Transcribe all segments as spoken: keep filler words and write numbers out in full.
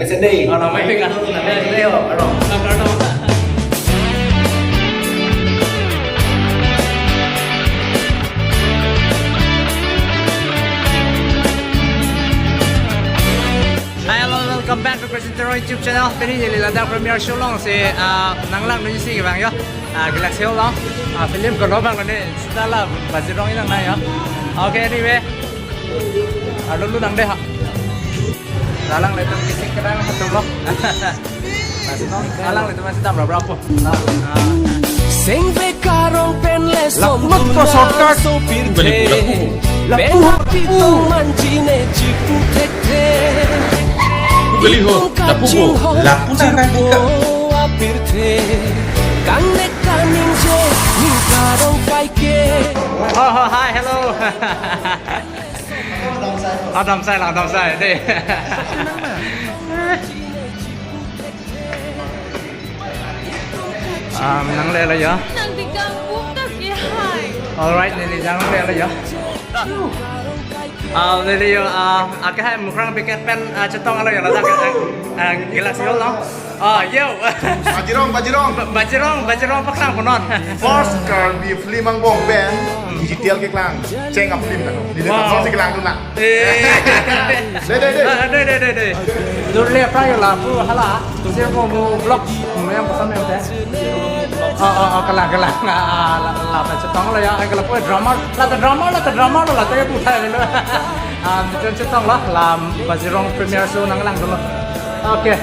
Sedih. Oh, namanya kan. Sedih, oh, pardon. Pardon. Hi, hello, welcome back to Crescent Terror YouTube channel. Pini neli ladak premiere show along si, ah, nanglangdunji si kevang yo. Ah, Galaxy Hall along. Ah, film ko lobang lo ne. Sita la Bajirong inang na yo. Okay, anyway. Arlo lunang deh ha. Alanglitum kisik kerang satu lo. Alanglitum masih tambah berapa? Sengve karong pen le som. Lapu ko shortcut. Sopir the. Lapu. Pen happy to manji ne chipu thekthe. Beli ho, lapu ko. Lapu na kan kita. Apirthe. Kang ne kaning je ning karong kaike. Oh, oh, hi, hello. Adam sai lang, Adam sai deh. Um, nangle lo yo. Nang di kampung tak ya hai. Alright, neli nangle lo yo. Ah, neli yo, ah, ake hai Mukrang Biket pen, ah, chetong lo yo, ladak, ah, ah, Galaxy Hall lo. Ah, yo. Bajirong, Bajirong. Ba-, Bajirong, Bajirong paklang punon. First Karbi film angbong pen digital keklang. Cheng a film na. Di Wow. Langsung si keklang tu na. Eh. Deh, deh, deh. Ah, deh, deh, deh, deh. Dur le apa yo lapu hala. Tusir mo mo vlog. Mo yang pesan yang teh. Oh, oh, oh, kelang, kelang. Ah, la, la, la, chetong lo ya, eh, kelang, eh, drama, la ta drama, la ta drama, la ta ya putar lo. Ah, chetong, chetong lo, la Bajirong premiere show nanglangdun lo. Okay.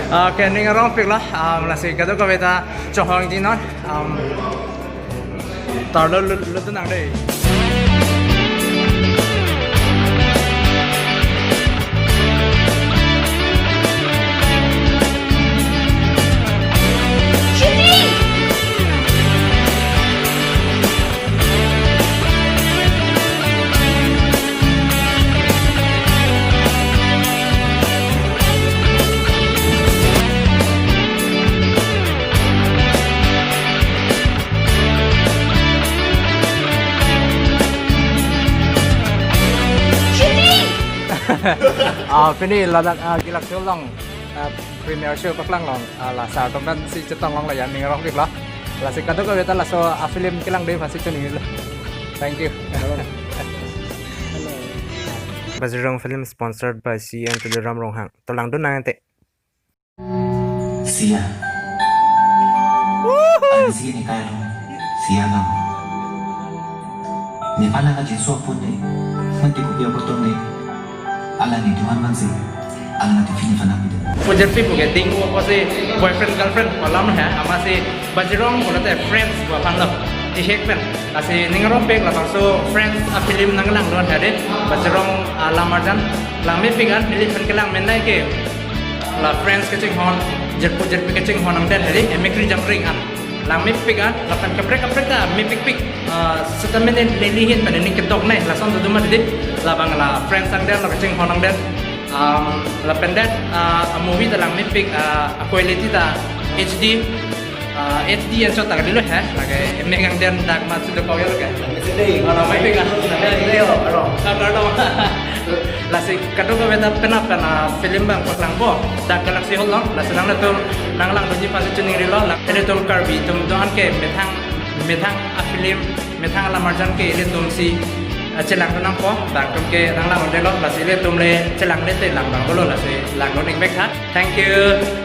Okay, ning arongpik lo, um, lasi kadokave ta chonghongji non, um, tarlo lu-, lutdun nang deh. Ah, pini ladak, ah, Galaxy Hall along, ah, premiere show paklang long, ah, la sar atum pen si chetong long la ya, ning arongpik lo. Lasi kadokave ta laso a film kelangdun aphan si choningri lo. Thank you. Bajirong Film sponsored by C N Tuliram Ronghang. To langdun nang ante. Sia. Woohoo! Alang si ne kai lo. Sia lang. Ne pala ka jinso pun ne. Nanti kopi aporton ne. Alang ne tuhan man si. Alang ati fini fana pide. Pujar pi puke ding ko si boyfriend girlfriend ko alam ha. Amatsi Bajirong pulote friends ko aphan lo. Ihek pen. Lasi ning arongpik labangso Friends a film nanglangdun hadi. Bajirong, ah, Lamarjan. Langmepik an, neli pen kelang menai ke. La Friends kachinghon, jirpo jirpi kachinghon angdeng hadi, emekri jamring an. Langmepik an, lapen kaprek kaprek ta mepikpik. Ah, seta mene neli hin pen ning kedok nai, lason dodoma didi, labang la Friends angdeng, la kachinghon angdeng. Um, lapen det, ah, a movie ta langmepik, ah, a quality ta H D, ah, H D an chot ta kalilo he, lake emek angdeng dak mat si dokok yo lake. Sedih. Alamepik an. Sedih, oh, pardon. Ah, pardon. Lasi kadokave ta penap pen a film abang paklangpo. Dak Galaxy Hall along. Lasi nanglitum nanglangdunji aphan si choningrilo. La ilitum Karbi atum do-an ke methang, methang a film, methang a Lamarjan ke ilitum si, ah, chelangdun nangpo. Dak atum ke nanglangdunlo. Lasi ilitum le chelang le te lang abang lo. Lasi langdun ingvek tha. Thank you.